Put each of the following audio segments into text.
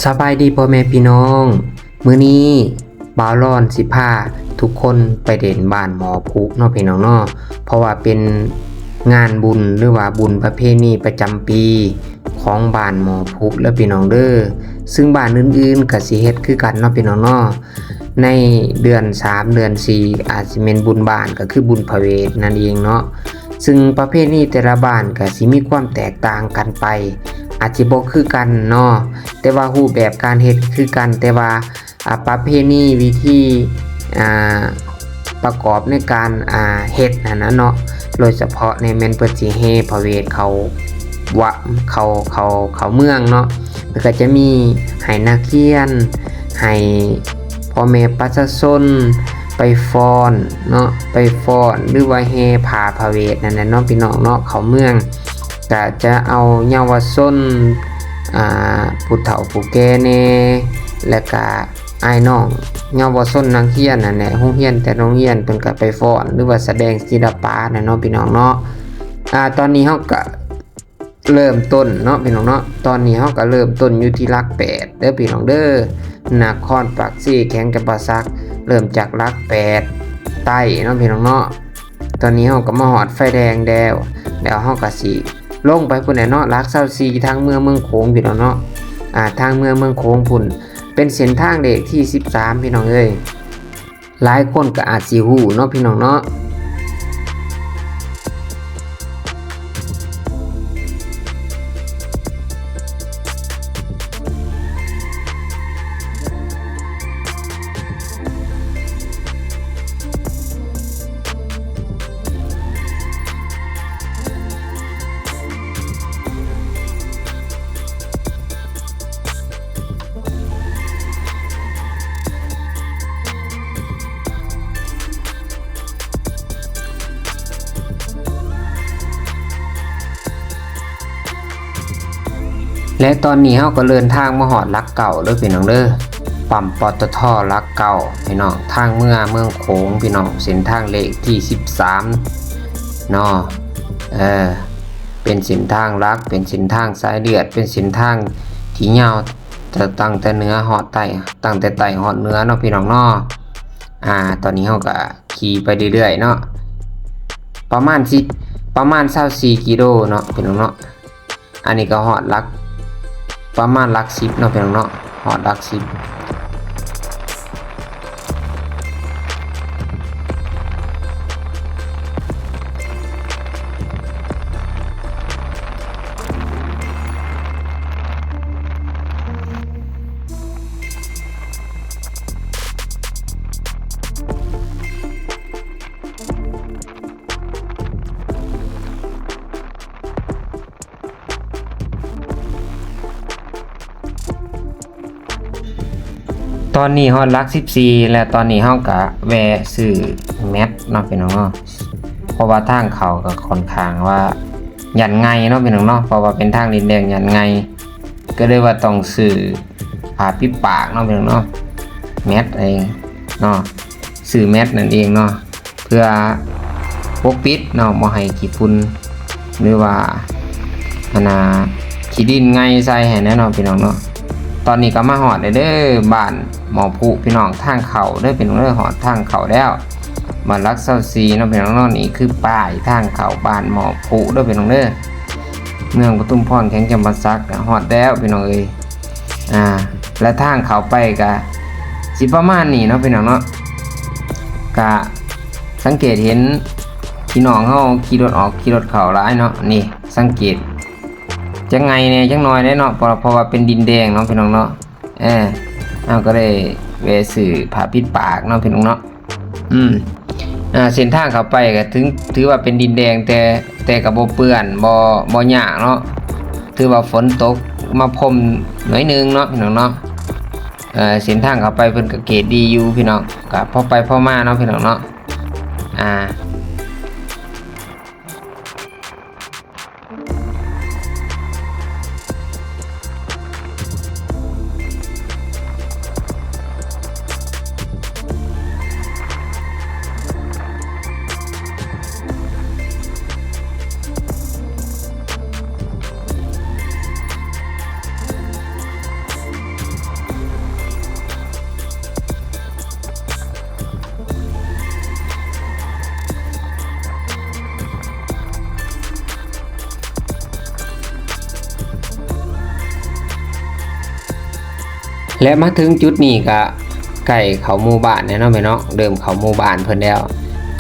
ສະບາຍດີພໍ່ແມ່ພີ່ນ້ອງ, ມື້ນີ້ບ່າວລອນຊິພາທຸກຄົນໄປເລ່ນບ້ານໝໍພຸເນາະພີ່ນ້ອງເນາະ, ເພາະວ່າເປັນງານບຸນ ຫຼືວ່າບຸນປະເພນີປະຈຳປີຂອງບ້ານໝໍພຸເດີພີ່ນ້ອງເດີ. ຊຶ່ງບ້ານອື່ນໆກະຊິເຮັດຄືກັນເນາະພີ່ນ້ອງເນາະ, ໃນເດືອນສາມ ເດືອນສີ່ ອາດຊິແມ່ນບຸນບ້ານ ກະຄືບຸນພະເວດນັ້ນເອງເນາະ. ຊຶ່ງປະເພນີແຕ່ລະບ້ານກະຊິມີຄວາມແຕກຕ່າງກັນໄປ, ອາດຊິບໍ່ຄືກັນເນາະ, ແຕ່ວ່າຮູບແບບການເຮັດຄືກັນ, ແຕ່ວ່າ ອາ ປະເພນີວິທີ ອາ ປະກອບໃນການ ອາ ເຮັດຫັ້ນນະເນາະ, ໂດຍສະເພາະນີ້ແມ່ນເພິ່ນຊິແຫ່ພະເວດເຂົ້າ ວະ ເຂົ້າ ເຂົ້າ ເຂົ້າເມືອງເນາະ. ເພິ່ນກະຈະມີໃຫ້ນັກຮຽນ ໃຫ້ພໍ່ແມ່ປະຊາຊົນໄປຟ້ອນເນາະ, ໄປຟ້ອນ ຫຼືວ່າແຫ່ພາພະເວດນັ້ນແຫຼະເນາະພີ່ນ້ອງເນາະ, ເຂົ້າເມືອງ. ກະຈະເອົາເຍົາວະຊົນ ອາ ຜູ້ເຖົ້າຜູ້ແກ່ແດ່ ແລະກະອ້າຍນ້ອງເຍົາວະຊົນນັກຮຽນຫັ້ນແຫຼະ, ໂຮງຮຽນແຕ່ລະໂຮງຮຽນເພິ່ນກະໄປຟ້ອນ ຫຼືວ່າສະແດງສິລະປະນັ້ນເນາະພີ່ນ້ອງເນາະ. ອາ ຕອນນີ້ເຮົາກະເລີ່ມຕົ້ນເນາະພີ່ນ້ອງເນາະ, ຕອນນີ້ເຮົາກະເລີ່ມຕົ້ນຢູ່ທີ່ຫຼັກແປດເດີພີ່ນ້ອງເດີ, ນະຄອນປາກເຊ ແຂວງຈຳປາສັກ, ເລີ່ມຈາກຫຼັກແປດໃຕ້ເນາະພີ່ນ້ອງເນາະ. ຕອນນີ້ເຮົາກະມາຮອດໄຟແດງແລ້ວ, ແລ້ວເຮົາກະຊິລົງໄປພຸ້ນແຫຼະເນາະ, ຫຼັກຊາວສີ່ ທາງເມືອເມືອງໂຂງພີ່ນ້ອງເນາະ, ອາ ທາງເມືອເມືອງໂຂງພຸ້ນ, ເປັນເສັ້ນທາງເລກທີສິບສາມພີ່ນ້ອງເອີຍ. ຫຼາຍຄົນກະອາດຊິຮູ້ເນາະພີ່ນ້ອງເນາະ. ແລະຕອນນີ້ເຮົາກໍເດີນທາງມາຮອດຫຼັກເກົ້າເດີພີ່ນ້ອງເດີ, ປ້ຳ ປຕທ ຫຼັກເກົ້າ ພີ່ນ້ອງ, ທາງເມືອເມືອງໂຂງພີ່ນ້ອງ, ເສັ້ນທາງເລກທີສິບສາມເນາະ. ເອີ ເປັນເສັ້ນທາງຫຼັກ, ເປັນເສັ້ນທາງສາຍເລືອດ, ເປັນເສັ້ນທາງທີ່ຍາວ ແຕ່ ຕັ້ງແຕ່ເໜືອຮອດໃຕ້, ຕັ້ງແຕ່ໃຕ້ຮອດເໜືອເນາະພີ່ນ້ອງເນາະ. ອາ ຕອນນີ້ເຮົາກະຂີ່ໄປເລື້ອຍໆເນາະ, ປະມານສິ ປະມານຊາວສີ່ກິໂລເນາະພີ່ນ້ອງເນາະ. ອັນນີ້ກໍຮອດຫຼັກ ປະມານຫຼັກສິບເນາະພີ່ນ້ອງເນາະ, ຮອດຫຼັກສິບ. ຕອນນີ້ຮອດຫຼັກສິບສີ່ແລ້ວ, ຕອນນີ້ເຮົາກະແວ່ຊື້ແມັດເນາະພີ່ນ້ອງເນາະ, ເພາະວ່າທາງເຂົ້າກະຄ່ອນຂ້າງວ່າຢ້ານໄງ່ເນາະພີ່ນ້ອງເນາະ, ເພາະວ່າເປັນທາງດິນແດງຢ້ານໄງ່, ກໍເລີຍວ່າຕ້ອງຊື້ຜ້າປິດປາກເນາະພີ່ນ້ອງເນາະ, ແມັດເອງເນາະ, ຊື້ແມັດນັ້ນເອງເນາະ. ເພື່ອປົກປິດເນາະ, ບໍ່ໃຫ້ຂີ້ຝຸ່ນ ຫຼືວ່າ ອັນນ່າ ຂີ້ດິນໄງ່ໃສ່ໃຫ້ແນ່ເນາະພີ່ນ້ອງເນາະ. ຕອນນີ້ກໍມາຮອດແລ້ວເດີ ບ້ານໝໍ້ພຸພີ່ນ້ອງ, ທາງເຂົ້າເດີພີ່ນ້ອງເດີ, ຮອດທາງເຂົ້າແລ້ວ ບ້ານຫຼັກຊາວສີ່ເນາະພີ່ນ້ອງເນາະ. ນີ້ຄືປ້າຍທາງເຂົ້າບ້ານໝໍ້ພຸເດີພີ່ນ້ອງເດີ, ເມືອງປະທຸມພອນ ແຂວງຈຳປາສັກ, ຮອດແລ້ວພີ່ນ້ອງເອີຍ. ອ່າ ແລະທາງເຂົ້າໄປກະຊິປະມານນີ້ເນາະພີ່ນ້ອງເນາະ, ກະສັງເກດເຫັນພີ່ນ້ອງເຮົາຂີ່ລົດອອກຂີ່ລົດເຂົ້າຫຼາຍເນາະ. ນີ້ສັງເກດ ຈະໄງ່ແດ່ຈັກໜ້ອຍເດ້ເນາະ, ເພາະ ເພາະວ່າເປັນດິນແດງເນາະພີ່ນ້ອງເນາະ. ເອີ ເຮົາກໍໄດ້ແວ່ຊື້ຜ້າປິດປາກເນາະພີ່ນ້ອງເນາະ. ອືມ ອ່າ ເສັ້ນທາງເຂົ້າໄປກໍເຖິງ ຖືວ່າເປັນດິນແດງ ແຕ່ ແຕ່ກໍບໍ່ເປື້ອນ ບໍ່ ບໍ່ຍາກເນາະ, ຖືວ່າຝົນຕົກມາພົ່ມໜ້ອຍໜຶ່ງເນາະພີ່ນ້ອງເນາະ. ເອີ ເສັ້ນທາງເຂົ້າໄປເພິ່ນກໍເກຣດດີຢູ່ພີ່ນ້ອງ, ກໍພໍໄປພໍມາເນາະພີ່ນ້ອງເນາະ. ອ່າ ແລະມາເຖິງຈຸດນີ້ກະໃກ້ເຂົ້າໝູ່ບ້ານແລ້ວເນາະ ແມ່ນເນາະ ເລີ່ມເຂົ້າໝູ່ບ້ານເພິ່ນແລ້ວ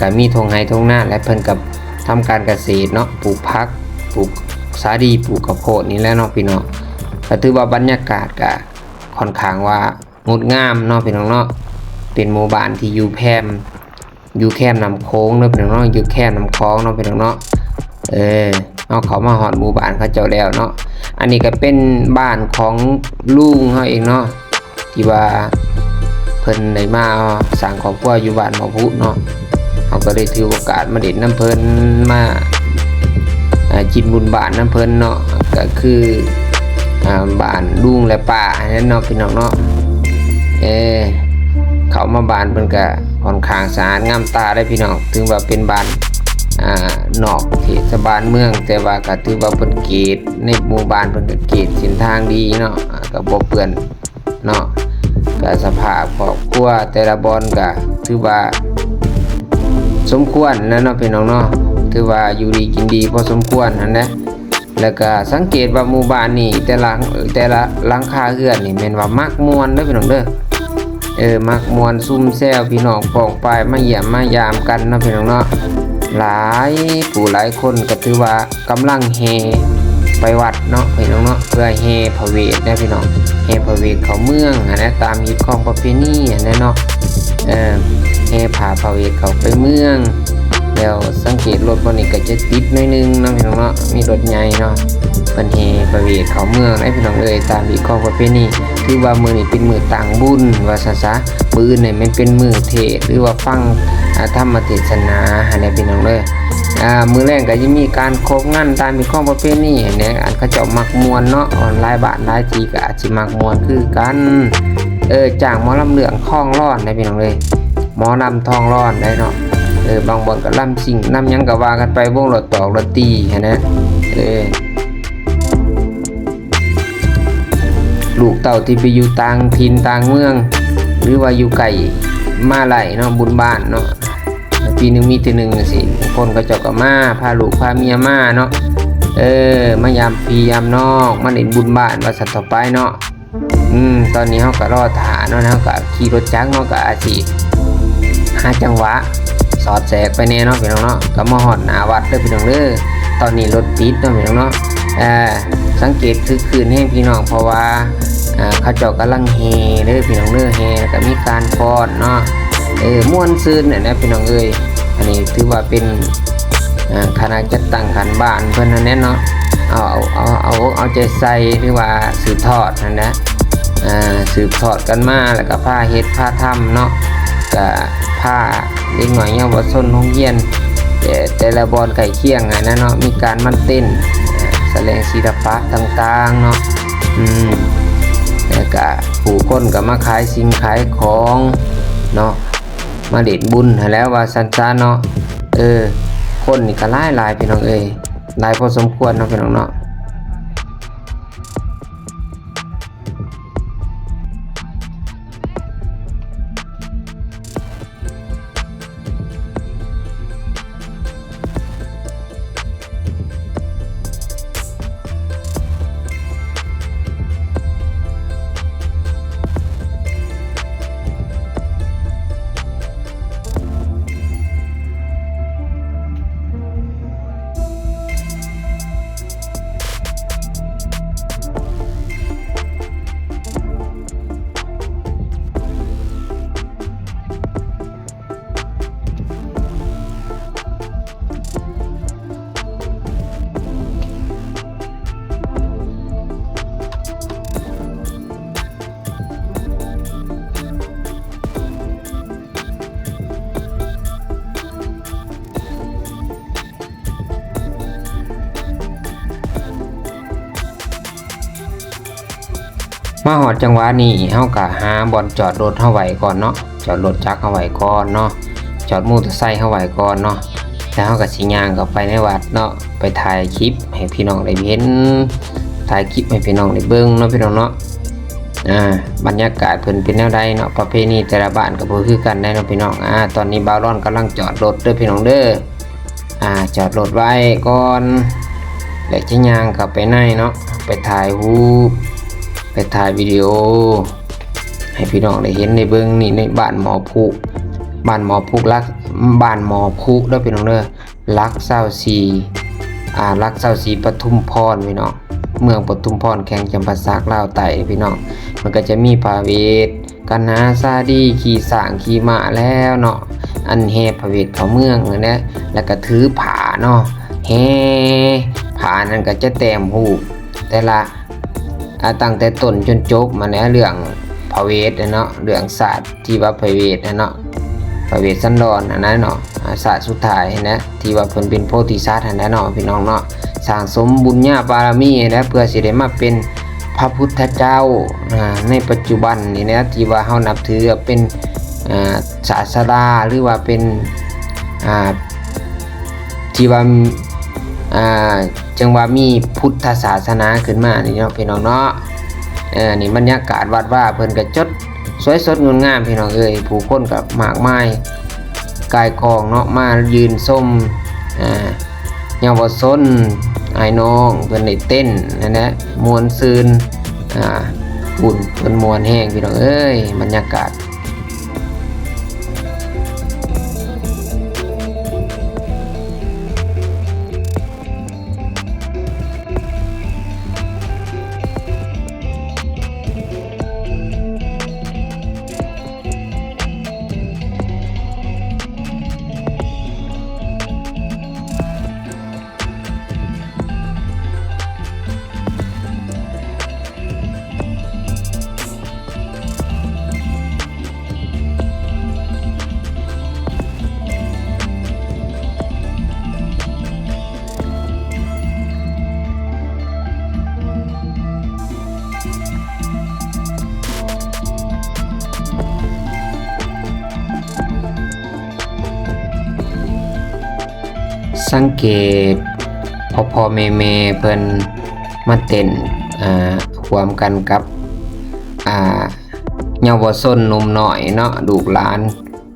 ກະມີທົ່ງໄຮ່ທົ່ງນາ ແລະເພິ່ນກະທຳການກະເສດເນາະ ປູກຜັກ ປູກສາລີ ປູກເຂົ້າໂພດນີ້ແຫຼະເນາະພີ່ນ້ອງ. ກະຖືວ່າບັນຍາກາດກະຄ່ອນຂ້າງວ່າງົດງາມເນາະພີ່ນ້ອງເນາະ ເປັນໝູ່ບ້ານທີ່ຢູ່ແຄມ ຢູ່ແຄມນ້ຳໂຂງເນາະພີ່ນ້ອງເນາະ ຢູ່ແຄມນ້ຳຂອງເນາະພີ່ນ້ອງເນາະ. ເອີ ເຮົາເຂົ້າມາຮອດໝູ່ບ້ານເຂົາເຈົ້າແລ້ວເນາະ. ອັນນີ້ກະເປັນບ້ານຂອງລຸງເຮົາເອງເນາະ ທີ່ວ່າເພິ່ນໄດ້ມາສ້າງຄອບຄົວຢູ່ບ້ານໝໍ້ພຸເນາະ. ເຮົາກະໄດ້ຖືໂອກາດມາຫຼິ້ນນຳເພິ່ນ ມາ ເອີ ກິນບຸນບ້ານນຳເພິ່ນເນາະ ກະຄື ອ່າ ບ້ານລຸງ ແລະ ປ້າຫັ້ນແຫຼະເນາະພີ່ນ້ອງເນາະ. ເອີ ເຂົ້າມາບ້ານເພິ່ນກະຄ່ອນຂ້າງສະອາດງາມຕາເດ້ພີ່ນ້ອງ ຖືວ່າເປັນບ້ານ ອ່າ ນອກເທດສະບານເມືອງ ແຕ່ວ່າກະຖືວ່າເພິ່ນເກດ ໃນໝູ່ບ້ານເພິ່ນກະເກດເສັ້ນທາງດີເນາະ ກະບໍ່ເປື້ອນເນາະ. ກະສະພາບຄອບຄົວແຕ່ລະບ່ອນກະຖືວ່າສົມຄວນແລ້ວເນາະພີ່ນ້ອງເນາະ ຖືວ່າຢູ່ດີກິນດີພໍສົມຄວນຫັ້ນແຫຼະ. ແລ້ວກະສັງເກດວ່າໝູ່ບ້ານນີ້ ແຕ່ລະ ແຕ່ລະຫຼັງຄາເຮືອນນີ້ແມ່ນວ່າມັກມ່ວນເດີພີ່ນ້ອງເດີ. ເອີ ມັກມ່ວນຊຸມແຊວ ພີ່ນ້ອງປ້ອງປາຍມາຢ້ຽມມາຢາມກັນເນາະພີ່ນ້ອງເນາະ. ຫຼາຍຜູ້ຫຼາຍຄົນກະຖືວ່າກຳລັງແຫ່ໄປວັດເນາະພີ່ນ້ອງເນາະ ເພື່ອແຫ່ພະເວດເດີພີ່ນ້ອງ ແຫ່ພະເວດເຂົ້າເມືອງຫັ້ນແຫຼະ ຕາມຮີດຄອງປະເພນີຫັ້ນແຫຼະເນາະ. ເອີ ແຫ່ພາພະເວດເຂົ້າໄປເມືອງ ແລ້ວສັງເກດລົດບ່ອນນີ້ກະຈະຕິດໜ້ອຍໜຶ່ງເນາະພີ່ນ້ອງເນາະ ມີລົດໃຫຍ່ເນາະ ເພິ່ນແຫ່ພະເວດເຂົ້າເມືອງເດ້ພີ່ນ້ອງເອີຍ ຕາມຮີດຄອງປະເພນີ. ຖືວ່າມື້ນີ້ເປັນມື້ຕັ້ງບຸນວ່າຊັ້ນສະ ມື້ອື່ນນີ້ແມ່ນເປັນມື້ເທດ ຫຼືວ່າຟັງ ອ່າ ທຳມະເທດສະໜາຫັ້ນແຫຼະພີ່ນ້ອງເດີ. ອ່າ ມື້ແລງກະຈະມີການຄອບງານຕາມຮີດຄອງປະເພນີຫັ້ນແຫຼະ ອັນເຂົາເຈົ້າມັກມ່ວນເນາະ ຫຼາຍບ້ານຫຼາຍທີ່ກະອາດຊິມັກມ່ວນຄືກັນ. ເອີ ຈ້າງໝໍລຳເລື່ອງທອງລອນໄດ໋ພີ່ນ້ອງເອີຍ ໝໍລຳທອງລອນໄດ໋ເນາະ. ເອີ ບາງບ່ອນກະລຳຊິງລຳຫຍັງກະວ່າກັນໄປ ວົງລອດຕອກລອດຕີຫັ້ນນະ. ເອີ ລູກເຕົ້າທີ່ໄປຢູ່ຕ່າງຖິ່ນຕ່າງເມືອງ ຫຼືວ່າຢູ່ໃກ້ມາໄດ້ເນາະ ບຸນບ້ານເນາະ ປີໜຶ່ງມີເທື່ອໜຶ່ງຈັ່ງຊີ້ ຄົນເຂົາເຈົ້າກະມາ ພາລູກພາເມຍມາເນາະ. ເອີ ມາຢາມພີ່ຢາມນ້ອງ ມາຫຼິ້ນບຸນບ້ານວ່າຊັ້ນເຖາະໄປເນາະ. ອືມ ຕອນນີ້ເຮົາກະລໍຖ້າເນາະ ເຮົາກະຂີ່ລົດຈັກເນາະ ກະອາດຊິຫາຈັງຫວະສອດແຊກໄປແດ່ເນາະພີ່ນ້ອງເນາະ. ກະມາຮອດໜ້າວັດເດີພີ່ນ້ອງເດີ ຕອນນີ້ລົດຕິດເນາະພີ່ນ້ອງເນາະ. ເອີ ສັງເກດຄຶກຄື້ນແຮງພີ່ນ້ອງ ເພາະວ່າ ເອີ ເຂົາເຈົ້າກຳລັງແຫ່ເດີພີ່ນ້ອງເດີ ແຫ່ແລ້ວກະມີການຟ້ອນເນາະ. ເອີ ມ່ວນຊື່ນຫັ້ນແຫຼະພີ່ນ້ອງເອີຍ. ອັນນີ້ຖືວ່າເປັນ ອ່າ ຄະນະຈັດຕັ້ງຂັ້ນບ້ານເພິ່ນຫັ້ນແຫຼະເນາະ ເອົາ ເອົາ ເອົາ ເອົາອົກເອົາໃຈໃສ່ ຫຼືວ່າສືບທອດຫັ້ນແຫຼະ ອ່າ ສືບທອດກັນມາ ແລ້ວກະພາເຮັດພາທຳເນາະ ກະພາເດັກນ້ອຍເຍົາວະຊົນໂຮງຮຽນ ແຕ່ ແຕ່ລະບ່ອນໃກ້ຄຽງຫັ້ນນະເນາະ ມີການມາເຕັ້ນ ອ່າ ສະແດງສິລະປະຕ່າງໆເນາະ. ອືມ ແລ້ວກະຜູ້ຄົນກະມາຂາຍສິ່ງຂາຍຂອງເນາະ ມາຫຼິ້ນບຸນຫັ້ນແຫຼະວ່າຊັ້ນຊະເນາະ. ເອີ ຄົນນີ້ກະຫຼາຍໆພີ່ນ້ອງເອີຍ ຫຼາຍພໍສົມຄວນເນາະພີ່ນ້ອງເນາະ. ມາຮອດຈັງຫວະນີ້ ເຮົາກະຫາບ່ອນຈອດລົດເຮົາໄວ້ກ່ອນເນາະ ຈອດລົດຈັກເຮົາໄວ້ກ່ອນເນາະ ຈອດມໍເຕີໄຊເຮົາໄວ້ກ່ອນເນາະ ແລ້ວເຮົາກະຊິຍ່າງເຂົ້າໄປໃນວັດເນາະ ໄປຖ່າຍຄລິບໃຫ້ພີ່ນ້ອງໄດ້ເຫັນ ຖ່າຍຄລິບໃຫ້ພີ່ນ້ອງໄດ້ເບິ່ງເນາະ ພີ່ນ້ອງເນາະ. ອ່າ ບັນຍາກາດເພິ່ນເປັນແນວໃດເນາະ ປະເພນີແຕ່ລະບ້ານກະບໍ່ຄືກັນໄດ໋ເນາະ ພີ່ນ້ອງ. ອ່າ ຕອນນີ້ບ່າວລອນກຳລັງຈອດລົດເດີພີ່ນ້ອງເດີ. ອ່າ ຈອດລົດໄວ້ກ່ອນ ແລ້ວຈະຍ່າງເຂົ້າໄປໃນເນາະ ໄປຖ່າຍຮູບ ໄປຖ່າຍວິດີໂອ ໃຫ້ພີ່ນ້ອງໄດ້ເຫັນໄດ້ເບິ່ງນີ້ ໃນບ້ານໝໍ້ພຸ ບ້ານໝໍ້ພຸ ຫຼັກ ບ້ານໝໍ້ພຸເດີພີ່ນ້ອງເດີ ຫຼັກຊາວສີ່ ອ່າ ຫຼັກຊາວສີ່ ປະທຸມພອນພີ່ນ້ອງ ເມືອງປະທຸມພອນ ແຂວງຈຳປາສັກ ລາວໃຕ້ພີ່ນ້ອງ. ມັນກໍຈະມີພະເວດ ກັນຫາສາລີ ຂີ່ຊ້າງຂີ່ມ້າແລ້ວເນາະ ອັນແຫ່ພະເວດເຂົ້າເມືອງຫັ້ນແຫຼະ ແລ້ວກໍຖືຜ້າເນາະ ແຫ່ຜ້ານັ້ນກໍຈະແຕ້ມຮູບແຕ່ລະ ອ່າ ຕັ້ງແຕ່ຕົ້ນຈົນຈົບມາແຫຼະ ເລື່ອງພະເວດຫັ້ນເນາະ ເລື່ອງຊາດທີ່ວ່າພະເວດຫັ້ນເນາະ ພະເວດສັນດອນຫັ້ນນະເນາະ ອ່າ ຊາດສຸດທ້າຍຫັ້ນນະ ທີ່ວ່າເພິ່ນເປັນໂພທິສັດຫັ້ນນະເນາະ ພີ່ນ້ອງເນາະ ສ້າງສົມບຸນຍາບາລະມີຫັ້ນນະ ເພື່ອຊິໄດ້ມາເປັນພະພຸດທະເຈົ້າ ອ່າ ໃນປັດຈຸບັນນີ້ນະ ທີ່ວ່າເຮົານັບຖືວ່າເປັນ ອ່າ ສາດສະດາ ຫຼືວ່າເປັນ ອ່າ ທີ່ວ່າ ອ່າ ຈັ່ງວ່າມີພຸດທະສາສະໜາຂຶ້ນມານີ້ເນາະ ພີ່ນ້ອງເນາະ. ເອີ ນີ້ບັນຍາກາດວັດວາເພິ່ນກໍຈົດສວຍສົດງົດງາມ ພີ່ນ້ອງເອີຍ ຜູ້ຄົນກໍມາກມາຍກາຍກອງເນາະ ມາຢືນຊົມ ອ່າ ເຍົາວະຊົນອ້າຍນ້ອງເພິ່ນໄດ້ເຕັ້ນຫັ້ນແຫຼະ ມ່ວນຊື່ນ ອ່າ ບຸນເພິ່ນມ່ວນແຮງ ພີ່ນ້ອງເອີຍ ບັນຍາກາດ. ສັງເກດພໍ່ໆແມ່ໆເພິ່ນມາເຕັ້ນ ອ່າ ຮ່ວມກັນກັບ ອ່າ ເຍົາວະຊົນໜຸ່ມນ້ອຍເນາະ ລູກຫຼານ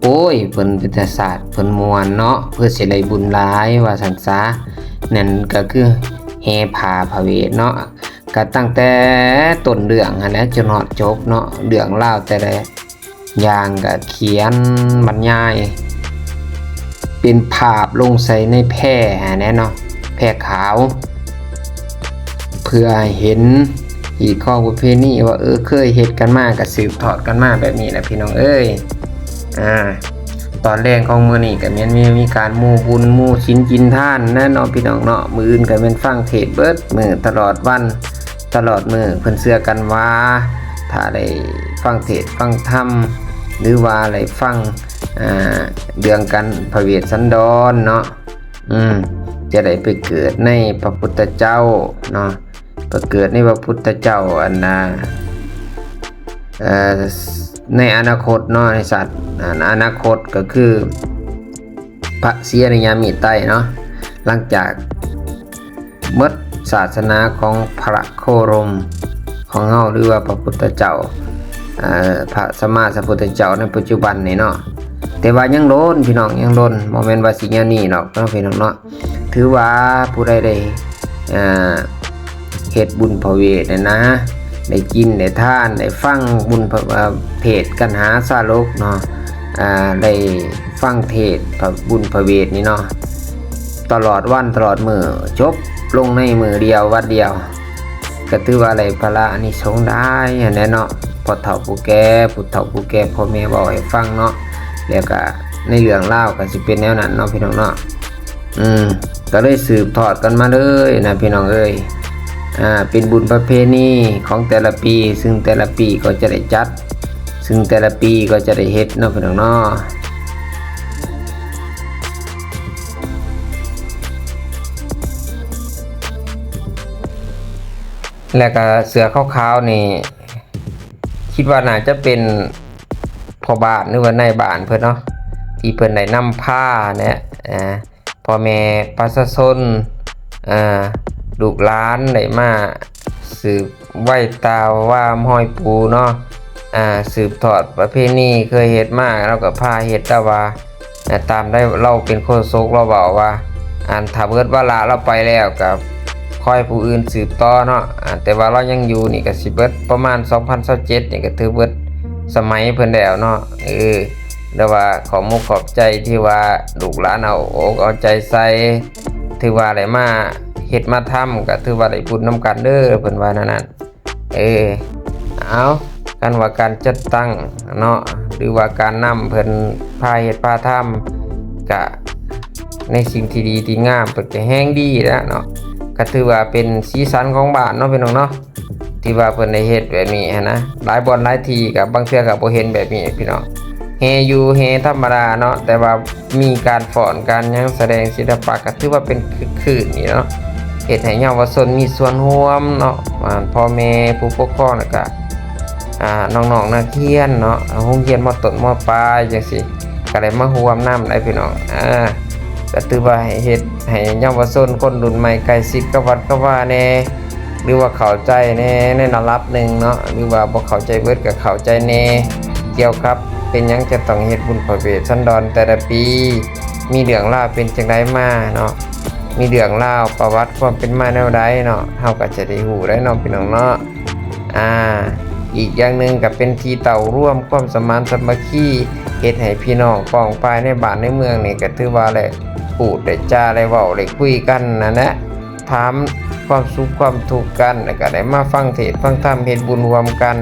ໂອ້ຍ ເພິ່ນເປັນຕາຊາດ ເພິ່ນມ່ວນເນາະ ເພື່ອຊິໄດ້ບຸນຫຼາຍວ່າຊັ້ນຊະ. ນັ້ນກໍຄືແຫ່ຜ້າພະເວດເນາະ ກໍຕັ້ງແຕ່ຕົ້ນເລື່ອງຫັ້ນແຫຼະ ຈົນຮອດຈົບເນາະ ເລື່ອງລາວແຕ່ລະ ຢ່າງກໍຂຽນບັນຍາຍເປັນພາບລົງໃສ່ໃນແພຫັ້ນແຫຼະເນາະ ແພຂາວ ເພື່ອໃຫ້ເຫັນຮີດຄອງປະເພນີວ່າ ເອີ ເຄີຍເຮັດກັນມາ ກໍສືບທອດກັນມາແບບນີ້ແຫຼະ ພີ່ນ້ອງເອີຍ. ອ່າ ຕອນແລງຂອງມື້ນີ້ກໍແມ່ນມີ ມີການໝູ່ບຸນໝູ່ສິນກິນທານແຫຼະເນາະ ພີ່ນ້ອງເນາະ ມື້ອື່ນກໍແມ່ນຟັງເທດເບິດມື້ຕະຫຼອດວັນ ຕະຫຼອດມື້ ເພິ່ນເຊື່ອກັນວ່າ ຖ້າໄດ້ຟັງເທດຟັງທຳ ຫຼືວ່າໄດ້ຟັງ ອ່າ ເລື່ອງການພະເວດສັນດອນເນາະ ອືມ ຈະໄດ້ໄປເກີດໃນພະພຸດທະເຈົ້າເນາະ ໄປເກີດໃນພະພຸດທະເຈົ້າ ອັນນ່າ ເອີ ໃນອະນາຄົດເນາະ ໃນຊາດ ອະນາຄົດ ກໍຄືພະສີອະລິຍະເມດໄຕເນາະ ຫຼັງຈາກ ໝົດສາສະໜາຂອງພະໂຄດົມຂອງເຮົາ ຫຼືວ່າພະພຸດທະເຈົ້າ ເອີ ພະສຳມາສຳພຸດທະເຈົ້າໃນປັດຈຸບັນນີ້ເນາະ. ແຕ່ວ່າຍັງດົນພີ່ນ້ອງ ຍັງດົນ ບໍ່ແມ່ນວ່າຊິຍາວນີ້ດອກເນາະ ພີ່ນ້ອງເນາະ. ຖືວ່າຜູ້ໃດໄດ້ ເອີ ເຮັດບຸນພະເວດຫັ້ນນະ ໄດ້ກິນໄດ້ທານ ໄດ້ຟັງບຸນພະ ເອີ ເທດກັນຫາຊາລົກເນາະ ອ່າ ໄດ້ຟັງເທດພະ ບຸນພະເວດນີ້ເນາະ ຕະຫຼອດວັນຕະຫຼອດມື້ ຈົບລົງໃນມື້ດຽວວັນດຽວ ກໍຖືວ່າໄດ້ຜະລາອານິສົງຫຼາຍຫັ້ນແຫຼະເນາະ. ພໍ່ເຖົ້າຜູ້ແກ່ ຜູ້ເຖົ້າຜູ້ແກ່ ພໍ່ແມ່ເວົ້າໃຫ້ຟັງເນາະ ແລ້ວກະໃນເລື່ອງລາວກໍຊິເປັນແນວນັ້ນເນາະ ພີ່ນ້ອງເນາະ. ອືມ ກໍເລີຍສືບທອດກັນມາເລີຍນະ ພີ່ນ້ອງເອີຍ. ອ່າ ເປັນບຸນປະເພນີຂອງແຕ່ລະປີ ຊຶ່ງແຕ່ລະປີກໍຈະໄດ້ຈັດ ຊຶ່ງແຕ່ລະປີກໍຈະໄດ້ເຮັດເນາະ ພີ່ນ້ອງເນາະ. ແລ້ວກໍເສື້ອຂາວໆນີ້ ຄິດວ່າໜ້າຈະເປັນພໍ່ບ້ານ ຫຼືວ່ານາຍບ້ານເພິ່ນເນາະ ທີ່ເພິ່ນໄດ້ນຳພາແຫຼະ ອ່າ ພໍ່ແມ່ປະຊາຊົນ ອ່າ ລູກຫຼານໄດ້ມາສືບໄວ້ຕາວາມຮອຍປູ່ເນາະ ອ່າ ສືບທອດປະເພນີເຄີຍເຮັດມາ ລາວກໍພາເຮັດ ແຕ່ວ່າ ແລະ ຕາມໄດ້ລາວເປັນໂຄສົກ ລາວເວົ້າວ່າ ອັນ ຖ້າເບິດວາລະລາວໄປແລ້ວ ກໍຄ່ອຍຜູ້ອື່ນສືບຕໍ່ເນາະ ອາ ແຕ່ວ່າລາວຍັງຢູ່ນີ້ ກໍຊິເບິດປະມານສອງພັນຊາວເຈັດນີ້ ກໍຖືເບິດ ສະໄໝເພິ່ນແລ້ວເນາະ. ເອີ ແຕ່ວ່າຂອບມຸກຂອບໃຈທີ່ວ່າລູກຫຼານເອົາອົກເອົາໃຈໃສ່ ຖືວ່າໄດ້ມາເຮັດມາທຳ ກໍຖືວ່າໄດ້ບຸນນຳກັນເດີ ເພິ່ນວ່າແນວນັ້ນ. ເອີ ເອົາ ຄັນວ່າການຈັດຕັ້ງເນາະ ຫຼືວ່າການນຳເພິ່ນພາເຮັດພາທຳ ກະໃນສິ່ງທີ່ດີທີ່ງາມ ເພິ່ນກະແຮງດີແລ້ວເນາະ. ກະຖືວ່າເປັນສີສັນຂອງບ້ານເນາະ ພີ່ນ້ອງເນາະ ທີ່ວ່າເພິ່ນໄດ້ເຮັດແບບນີ້ຫັ້ນນະ. ຫຼາຍບ່ອນຫຼາຍທີ່ ກະບາງເທື່ອກະບໍ່ເຫັນແບບນີ້ພີ່ນ້ອງ. ແຫ່ຢູ່ ແຫ່ທຳມະດາເນາະ ແຕ່ວ່າ ມີການຟ້ອນການຫຍັງ ສະແດງສິລະປະ ກໍຖືວ່າເປັນຄຶກຄື້ນນີ້ເນາະ. ເຮັດໃຫ້ເຍົາວະຊົນມີສ່ວນຮ່ວມເນາະ ອ່າ ພໍ່ແມ່ຜູ້ປົກຄອງ ແລ້ວກະ ອ່າ ນ້ອງໆນັກຮຽນເນາະ ໂຮງຮຽນ ມ.ຕົ້ນ ມ.ປາຍ ຈັ່ງຊີ້ ກໍໄດ້ມາຮ່ວມນຳໄດ໋ພີ່ນ້ອງ. ອ່າ ກໍຖືວ່າໃຫ້ເຮັດໃຫ້ເຍົາວະຊົນຄົນລຸ້ນໃໝ່ໃກ້ຊິດກັບວັດກັບວາແດ່ ຫຼືວ່າເຂົ້າໃຈແດ່ໃນລະດັບໜຶ່ງເນາະ ຫຼືວ່າບໍ່ເຂົ້າໃຈເບິດກໍເຂົ້າໃຈແດ່ ກ່ຽວກັບເປັນຫຍັງຈະຕ້ອງເຮັດບຸນພະເວດສັນດອນແຕ່ລະປີ ມີເລື່ອງລາວເປັນຈັ່ງໃດມາເນາະ ມີເລື່ອງລາວປະຫວັດຄວາມເປັນມາແນວໃດເນາະ ເຮົາກໍຈະໄດ້ຮູ້ໄດ໋ເນາະ ພີ່ນ້ອງເນາະ. ອ່າ ອີກຢ່າງໜຶ່ງກໍເປັນທີ່ເຕົ້າລວມຄວາມສະໝານສາມັກຄີ ເຮັດໃຫ້ພີ່ນ້ອງປ້ອງປາຍໃນບ້ານໃນເມືອງນີ້ ກໍຖືວ່າໄດ້ ໄດ້ຈາ ໄດ້ເວົ້າ ໄດ້ຄຸຍກັນນັ້ນແຫຼະ ຖາມຄວາມສຸກຄວາມທຸກກັນ ແລ້ວກໍໄດ້ມາຟັງເທດຟັງທຳ ເຮັດບຸນຮ່ວມກັນ.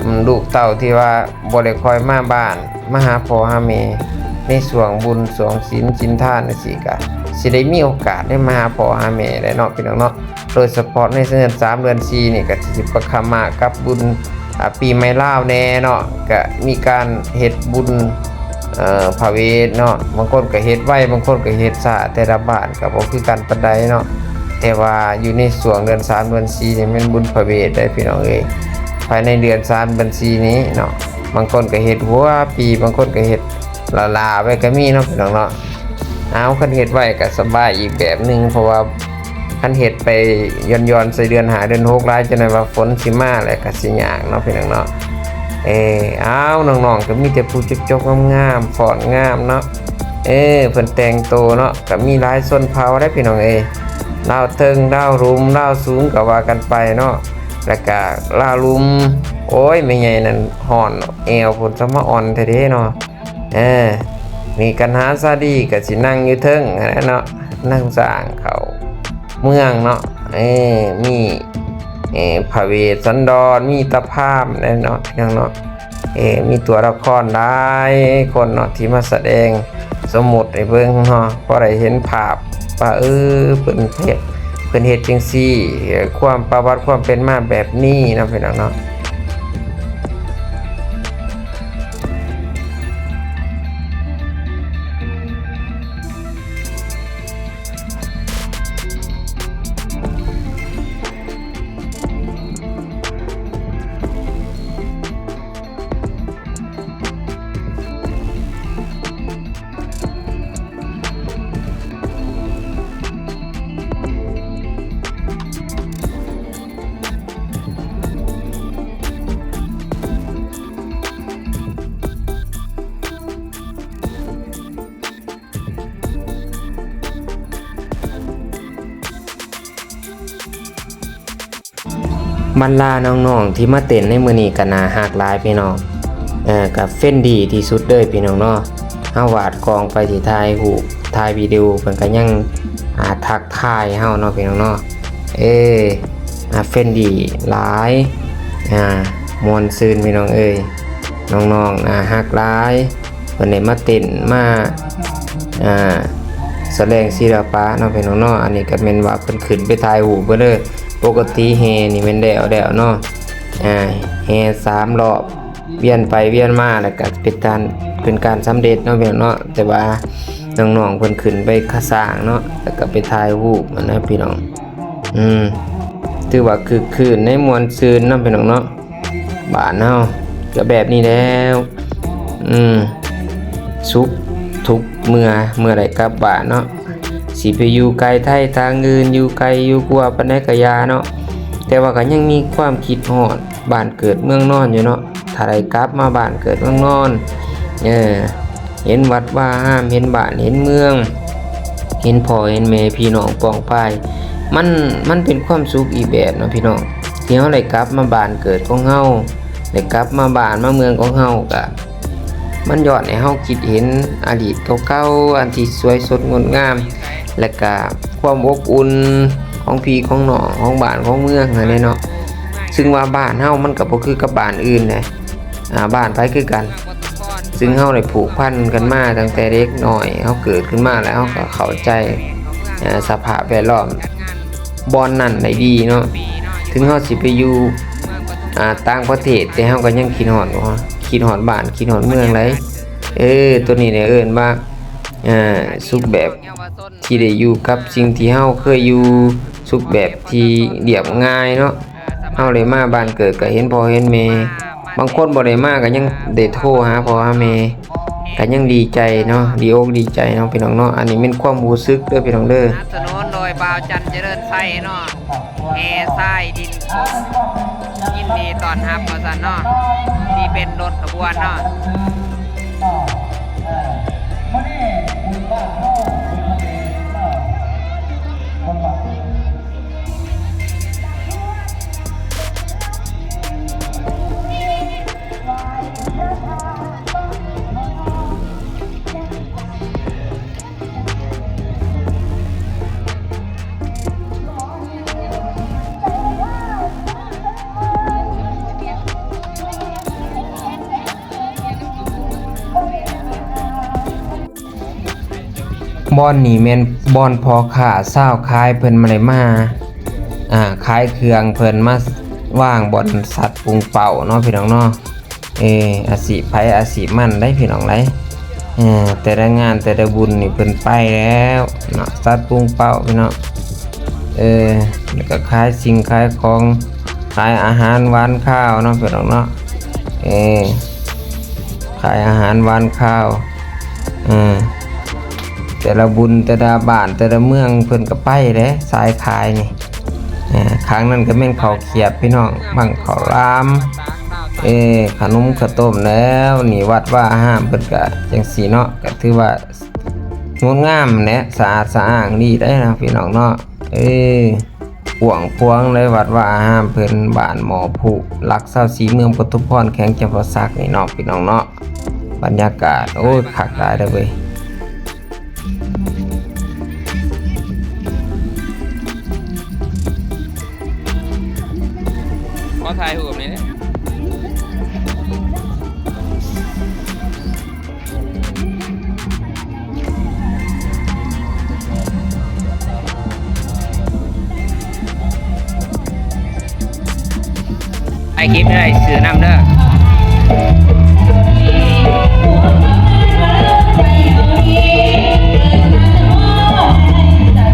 ອືມ ລູກເຕົ້າທີ່ວ່າບໍ່ໄດ້ຄ່ອຍມາບ້ານ ມາຫາພໍ່ຫາແມ່ ໃນຊ່ວງບຸນຊ່ວງສິນ ສິນທານຈັ່ງຊີ້ ກໍຊິໄດ້ມີໂອກາດໄດ້ມາຫາພໍ່ຫາແມ່ແຫຼະເນາະ ພີ່ນ້ອງເນາະ. ໂດຍສະເພາະໃນເດືອນສາມເດືອນສີ່ນີ້ ກໍຊິປະຄະມະກັບບຸນ ອ່າ ປີໃໝ່ລາວແດ່ເນາະ ກະມີການເຮັດບຸນ ເອີ ພະເວດເນາະ ບາງຄົນກະເຮັດໄວ ບາງຄົນກະເຮັດຊ້າ ແຕ່ລະບ້ານກະບໍ່ຄືກັນປານໃດເນາະ. ແຕ່ວ່າຢູ່ໃນຊ່ວງເດືອນສາມເດືອນສີ່ນີ້ແມ່ນບຸນພະເວດໄດ໋ພີ່ນ້ອງເອີຍ ພາຍໃນເດືອນສາມເດືອນສີ່ນີ້ເນາະ ບາງຄົນກະເຮັດຫົວປີ ບາງຄົນກະເຮັດຫຼ້າໆໄວ້ກະມີເນາະ ພີ່ນ້ອງເນາະ. ເອົາ ຄັນເຮັດໄວກໍສະບາຍອີກແບບໜຶ່ງ ເພາະວ່າຄັນເຮັດໄປຢ່ອນໆໃສ່ເດືອນຫ້າເດືອນຫົກຫຼາຍ ຈັກໜ້ອຍວ່າຝົນຊິມາແລ້ວກໍຊິຍາກເນາະ ພີ່ນ້ອງເນາະ. ເອີ ເອົາ ນ້ອງໆກໍມີແຕ່ຜູ້ຈົບໆງາມໆ ຟ້ອນງາມເນາະ. ເອີ ເພິ່ນແຕ່ງໂຕເນາະ ກໍມີຫຼາຍຊົນເຜົ່າເດ້ພີ່ນ້ອງເອີຍ ລາວເທິງ ລາວລຸ່ມ ລາວສູງ ກໍວ່າກັນໄປເນາະ. ແລ້ວກໍລາວລຸ່ມ ໂອ້ຍ ແມ່ໃຫຍ່ນັ້ນຮ້ອນແອວພຸ້ນ ສະມາອ່ອນແທ້ເດເນາະ. ເອີ ນີ້ກັນຫາສາລີກໍຊິນັ່ງຢູ່ເທິງຫັ້ນແຫຼະເນາະ ນັ່ງສ້າງເຂົ້າເມືອງເນາະ. ເອີ ມີ ເອີ ພະເວດສັນດອນ ມີຕາພາມແຫຼະເນາະ ພີ່ນ້ອງເນາະ. ເອີ ມີຕົວລະຄອນຫຼາຍຄົນເນາະ ທີ່ມາສະແດງສົມມຸດໃຫ້ເບິ່ງເນາະ ພໍໄດ້ເຫັນພາບວ່າ ເອີ ເພິ່ນເຮັດ ເພິ່ນເຮັດຈັ່ງຊີ້ ເອີ ຄວາມປະຫວັດຄວາມເປັນມາແບບນີ້ເນາະ ພີ່ນ້ອງເນາະ. ບັນດານ້ອງໆທີ່ມາເຕັ້ນໃນມື້ນີ້ກໍໜ້າຮັກຫຼາຍພີ່ນ້ອງ ເອີ ກໍເຟຣນດີທີ່ສຸດເລີຍພີ່ນ້ອງເນາະ. ເຮົາວາດກ້ອງໄປທີ່ຖ່າຍຮູບ ຖ່າຍວິດີໂອ ເພິ່ນກໍຍັງ ອ່າ ທັກທາຍເຮົາເນາະ ພີ່ນ້ອງເນາະ. ເອີ ອ່າ ເຟຣນດີຫຼາຍ ອ່າ ມ່ວນຊື່ນພີ່ນ້ອງເອີຍ ນ້ອງໆໜ້າຮັກຫຼາຍ. ເພິ່ນໄດ້ມາເຕັ້ນ ມາ ອ່າ ສະແດງສິລະປະເນາະ ພີ່ນ້ອງເນາະ. ອັນນີ້ກໍແມ່ນວ່າເພິ່ນຂຶ້ນໄປຖ່າຍຮູບເບິ່ງເດີ ປົກກະຕິແຫ່ນີ້ແມ່ນແລ້ວແລ້ວເນາະ ອ່າ ແຫ່ສາມລອບ ວຽນໄປວຽນມາ ແລ້ວກໍເປັນການ ເປັນການສຳເລັດເນາະ ພີ່ນ້ອງເນາະ. ແຕ່ວ່ານ້ອງໆເພິ່ນຂຶ້ນໄປຂ້າຊ້າງເນາະ ແລ້ວກໍໄປຖ່າຍຮູບຫັ້ນນະ ພີ່ນ້ອງ. ອືມ ຖືວ່າຄຶກຄື້ນໃນ ມ່ວນຊື່ນເນາະ ພີ່ນ້ອງເນາະ. ບ້ານເຮົາກໍແບບນີ້ແລ້ວ ອືມ ສຸກທຸກເມື່ອ ເມື່ອໄດ້ກັບບ້ານເນາະ. ຊິໄປຢູ່ໄກໄທທາງອື່ນ ຢູ່ໄກຢູ່ກົວປານໃດກໍຢ່າເນາະ ແຕ່ວ່າກໍຍັງມີຄວາມຄິດຮອດບ້ານເກີດເມືອງນອນຢູ່ເນາະ. ຖ້າໄດ້ກັບມາບ້ານເກີດເມືອງນອນ ເອີ ເຫັນວັດວາອາຮາມ ເຫັນບ້ານເຫັນເມືອງ ເຫັນພໍ່ເຫັນແມ່ພີ່ນ້ອງປ້ອງປາຍ ມັນ ມັນເປັນຄວາມສຸກອີກແບບເນາະ ພີ່ນ້ອງ ທີ່ເຮົາໄດ້ກັບມາບ້ານເກີດຂອງເຮົາ ໄດ້ກັບມາບ້ານມາເມືອງຂອງເຮົາ ກະມັນຍ້ອນໃຫ້ເຮົາຄິດເຫັນອະດີດເກົ່າໆ ອັນທີ່ສວຍສົດງົດງາມ ແລະກະຄວາມອົບອຸ່ນຂອງພີ່ຂອງນ້ອງ ຂອງບ້ານຂອງເມືອງຫັ້ນແຫຼະເນາະ. ຊຶ່ງວ່າບ້ານເຮົາມັນກະບໍ່ຄືກັບບ້ານອື່ນເດ້ ອາ ບ້ານໃຜຄືກັນ. ຊຶ່ງເຮົາໄດ້ຜູກພັນກັນມາຕັ້ງແຕ່ເດັກນ້ອຍ ເຮົາເກີດຂຶ້ນມາແລ້ວເຮົາກໍເຂົ້າໃຈ ອາ ສະພາບແວດລ້ອມບ່ອນນັ້ນໄດ້ດີເນາະ. ເຖິງເຮົາຊິໄປຢູ່ ອາ ຕ່າງປະເທດ ແຕ່ເຮົາກໍຍັງຄິດຮອດ ຄິດຮອດບ້ານ ຄິດຮອດເມືອງໄດ໋. ເອີ ໂຕນີ້ແຫຼະເອີ້ນວ່າ ອາ ສຸກແບບ ທີ່ໄດ້ຢູ່ກັບສິ່ງທີ່ເຮົາເຄີຍຢູ່ ສຸກແບບທີ່ລຽບງ່າຍເນາະ. ເຮົາໄດ້ມາບ້ານເກີດກໍເຫັນພໍ່ເຫັນແມ່ ບາງຄົນບໍ່ໄດ້ມາກໍຍັງໄດ້ໂທຫາພໍ່ຫາແມ່ ກໍຍັງດີໃຈເນາະ ດີອົກດີໃຈເນາະ ພີ່ນ້ອງເນາະ. ອັນນີ້ແມ່ນຄວາມຮູ້ສຶກເດີ ພີ່ນ້ອງເດີ. ສະໜູນໂດຍບ່າວຈັນຈະເລີນໄຊເນາະ ແຫ່ຊາຍດິນ ຍິນດີຕ້ອນຮັບວ່າຊັ້ນເນາະ ທີ່ເປັນລົດຂະບວນເນາະ. ບ່ອນນີ້ແມ່ນບ່ອນພໍ່ຄ້າຊາວຂາຍເພິ່ນມາໄດ້ມາ ອາ ຂາຍເຄື່ອງ ເພິ່ນມາວາງບ່ອນສັດປຸງເປົ້າເນາະ ພີ່ນ້ອງເນາະ. ເອີ ອາຊີບໃຜອາຊີບມັນໄດ໋ ພີ່ນ້ອງໄດ໋. ເອີ ແຕ່ລະງານແຕ່ລະບຸນນີ້ເພິ່ນໄປແລ້ວເນາະ ສັດປຸງເປົ້າ ພີ່ນ້ອງ. ເອີ ແລ້ວກໍຂາຍສິ່ງຂາຍຂອງ ຂາຍອາຫານຫວານຄາວເນາະ ພີ່ນ້ອງເນາະ. ເອີ ຂາຍອາຫານຫວານຄາວ ເອີ ແຕ່ລະບຸນ ແຕ່ລະບ້ານ ແຕ່ລະເມືອງ ເພິ່ນກໍໄປເດ້ ສາຍຂາຍນີ້. ເອີ ຂ້າງນັ້ນກໍແມ່ນເຂົ້າຂຽບ ພີ່ນ້ອງ ບັ້ງເຂົ້າຫຼາມ ເອີ ຂະໜົມຂະຕົ້ມແລ້ວ. ນີ້ວັດວາອາຮາມເພິ່ນກໍຈັ່ງຊີ້ເນາະ ກໍຖືວ່າງົດງາມແຫຼະ ສະອາດສະອ້າງດີໄດ໋ນະ ພີ່ນ້ອງເນາະ. ເອີ ກວ້າງຂວາງເລີຍ ວັດວາອາຮາມເພິ່ນ ບ້ານໝໍ້ພຸ ຫຼັກຊາວສີ່ ເມືອງປະທຸມພອນ ແຂວງຈຳປາສັກນີ້ເນາະ ພີ່ນ້ອງເນາະ. ບັນຍາກາດ ໂອ້ຍ ຄັກຫຼາຍເດີເວີຍ. ຂໍຖ່າຍຮູບໜ່ອຍເດີ. ໄອຄລິບໄດ້ຊື້ນຳເດີ.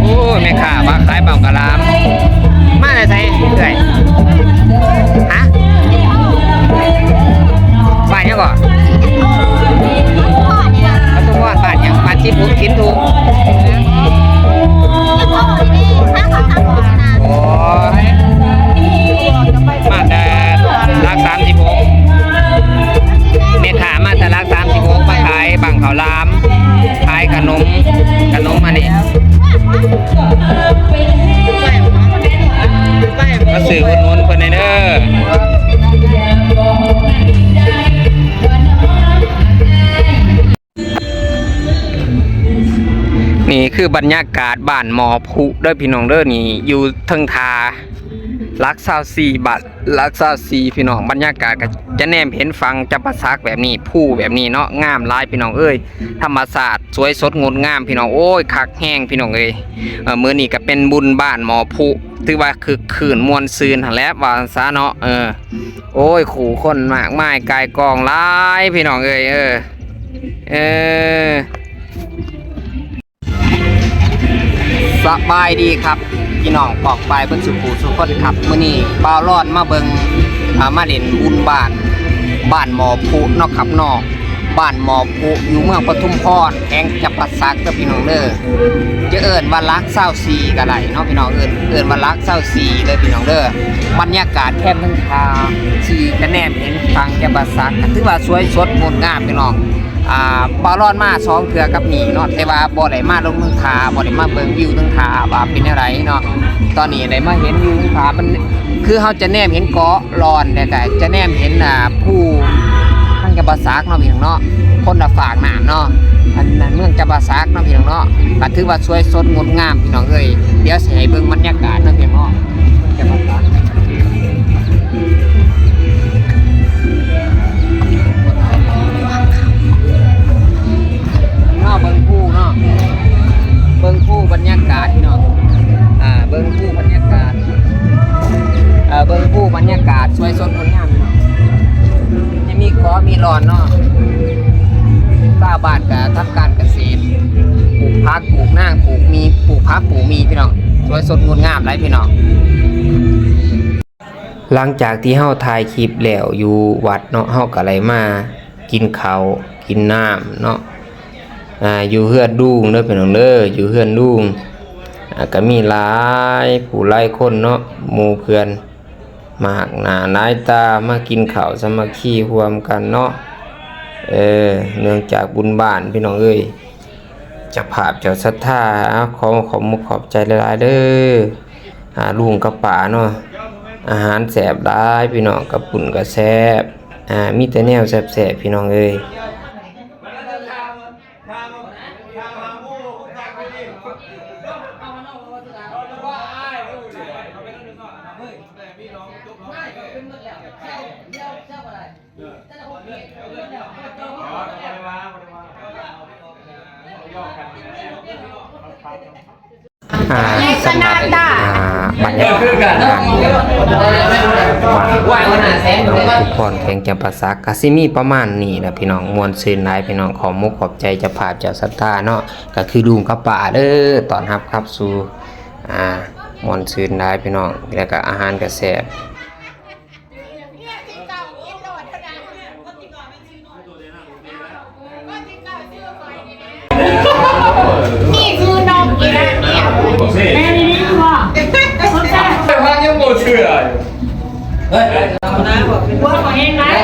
ໂອ້ ແມ່ຄ້າມາຂາຍເບົາກະລາມ ມາແຕ່ໃສເອື້ອຍ? ຮະ? ບ້ານຫຍັງເກາະ? ປະທຸມພອນ. ບ້ານຫຍັງ? ບ້ານສິບຫົກ ສິນທຸ. ໂອ້ ມາແຕ່ຫຼັກສາມສິບຫົກ ແມ່ຄ້າມາແຕ່ຫຼັກສາມສິບຫົກ ມາຂາຍບັ້ງເຂົ້າຫຼາມ ຂາຍຂະໜົມ ຂະໜົມອັນນີ້ ມາຊື້ອຸດໜູນເພິ່ນແດ່ເດີ. ນີ້ຄືບັນຍາກາດບ້ານໝໍ້ພຸເດີພີ່ນ້ອງເດີ. ນີ້ຢູ່ເທິງທ່າຫຼັກຊາວສີ່ ບ້ານຫຼັກຊາວສີ່ພີ່ນ້ອງ. ບັນຍາກາດກໍຈະແນມເຫັນຝັ່ງຈຳປາສັກແບບນີ້ ພູແບບນີ້ເນາະ ງາມຫຼາຍພີ່ນ້ອງເອີຍ. ທຳມະຊາດສວຍສົດງົດງາມພີ່ນ້ອງ ໂອ້ຍ ຄັກແຮງພີ່ນ້ອງເອີຍ. ເອີ ມື້ນີ້ກໍເປັນບຸນບ້ານໝໍ້ພຸ ຖືວ່າຄຶກຄື້ນມ່ວນຊື່ນຫັ້ນແຫຼະ ວ່າຊັ້ນຊະເນາະ. ເອີ ໂອ້ຍ ຜູ້ຄົນມາກມາຍກ່າຍກອງຫຼາຍພີ່ນ້ອງເອີຍ. ເອີ ເອີ ສະບາຍດີຄັບ ພີ່ນ້ອງປ້ອງປາຍເບິດສູ່ຜູ້ສູ່ຄົນຄັບ. ມື້ນີ້ບ່າວລອນມາເບິ່ງ ອາ ມາຫຼິ້ນບຸນບ້ານ ບ້ານໝໍ້ພຸເນາະຄັບເນາະ. ບ້ານໝໍ້ພຸ ຢູ່ເມືອງປະທຸມພອນ ແຂວງຈຳປາສັກເດີພີ່ນ້ອງເດີ. ຈະເອີ້ນວ່າຫຼັກຊາວສີ່ກໍໄດ້ເນາະພີ່ນ້ອງ ເອີ້ນ ເອີ້ນວ່າຫຼັກຊາວສີ່ເດີພີ່ນ້ອງເດີ. ບັນຍາກາດແຄມເທິງທ່າທີ່ກະແນມເຫັນຝັ່ງຈຳປາສັກ ກໍຖືວ່າສວຍສົດງົດງາມພີ່ນ້ອງ. ອ່າ ບ່າວລອນມາສອງເທື່ອກັບນີ້ເນາະ ແຕ່ວ່າບໍ່ໄດ້ມາລົງເທິງຜາ ບໍ່ໄດ້ມາເບິ່ງວິວເທິງຜາວ່າເປັນແນວໃດເນາະ. ຕອນນີ້ໄດ້ມາເຫັນວິວເທິງຜາ ມັນ ຄືເຮົາຈະແນມເຫັນເກາະລອນ ແລ້ວກະຈະແນມເຫັນ ອ່າ ພູທາງຈຳປາສັກເນາະ ພີ່ນ້ອງເນາະ ຄົນລະຟາກນ້ຳເນາະ. ອັນນັ້ນເມືອງຈຳປາສັກເນາະ ພີ່ນ້ອງເນາະ ກະຖືວ່າສວຍສົດງົດງາມ ພີ່ນ້ອງເອີຍ. ດຽວຊິໃຫ້ເບິ່ງບັນຍາກາດເນາະ ພີ່ນ້ອງເນາະ ເມືອງຈຳປາສັກ. ເນາະ ເບິ່ງພູເນາະ ເບິ່ງພູບັນຍາກາດພີ່ນ້ອງ ອ່າ ເບິ່ງພູບັນຍາກາດ ເອີ ເບິ່ງພູບັນຍາກາດສວຍສົດງົດງາມພີ່ນ້ອງ. ຈະມີເກາະມີລອນເນາະ ຊາວບ້ານກະທຳການກະເສດ ປູກຜັກ ປູກນາງ ປູກມີ ປູກຜັກ ປູກມີ ພີ່ນ້ອງ ສວຍສົດງົດງາມຫຼາຍພີ່ນ້ອງ. ຫຼັງຈາກທີ່ເຮົາຖ່າຍຄລິບແລ້ວຢູ່ວັດເນາະ ເຮົາກໍໄດ້ມາກິນເຂົ້າກິນນ້ຳເນາະ ອ່າ ຢູ່ເຮືອນລຸງເດີພີ່ນ້ອງເດີ ຢູ່ເຮືອນລຸງ ອ່າ ກໍມີຫຼາຍຜູ້ຫຼາຍຄົນເນາະ ໝູ່ເພື່ອນ ມາກໜ້າຫຼາຍຕາ ມາກິນເຂົ້າສາມັກຄີຮ່ວມກັນເນາະ. ເອີ ເນື່ອງຈາກບຸນບ້ານພີ່ນ້ອງເອີຍ ເຈົ້າພາບເຈົ້າສັດທາ ຂໍຂອບມຸກຂອບໃຈຫຼາຍໆເດີ ອາ ລຸງກັບປ້າເນາະ. ອາຫານແຊບຫຼາຍພີ່ນ້ອງ ເຂົ້າປຸ້ນກໍແຊບ ອາ ມີແຕ່ແນວແຊບໆ ພີ່ນ້ອງເອີຍ. ອ່າ ສຳລັບ ອ່າ ບັນຍາກາດງານບຸນບ້ານ ແຂວງຈຳປາສັກ ກໍຊິມີປະມານນີ້ແຫຼະພີ່ນ້ອງ. ມ່ວນຊື່ນຫຼາຍພີ່ນ້ອງ ຂອບມຸກຂອບໃຈເຈົ້າພາບເຈົ້າສັດທາເນາະ ກໍຄືລຸງກັບປ້າເດີ ຕ້ອນຮັບຂັບສູ່ ອ່າ ມ່ວນຊື່ນຫຼາຍພີ່ນ້ອງ ແລ້ວກໍອາຫານກໍແຊບ. ຍັງບໍ່ເຊື່ອຢູ່ ເຮີ້ຍ ຫົວກໍແຮງຫຼາຍ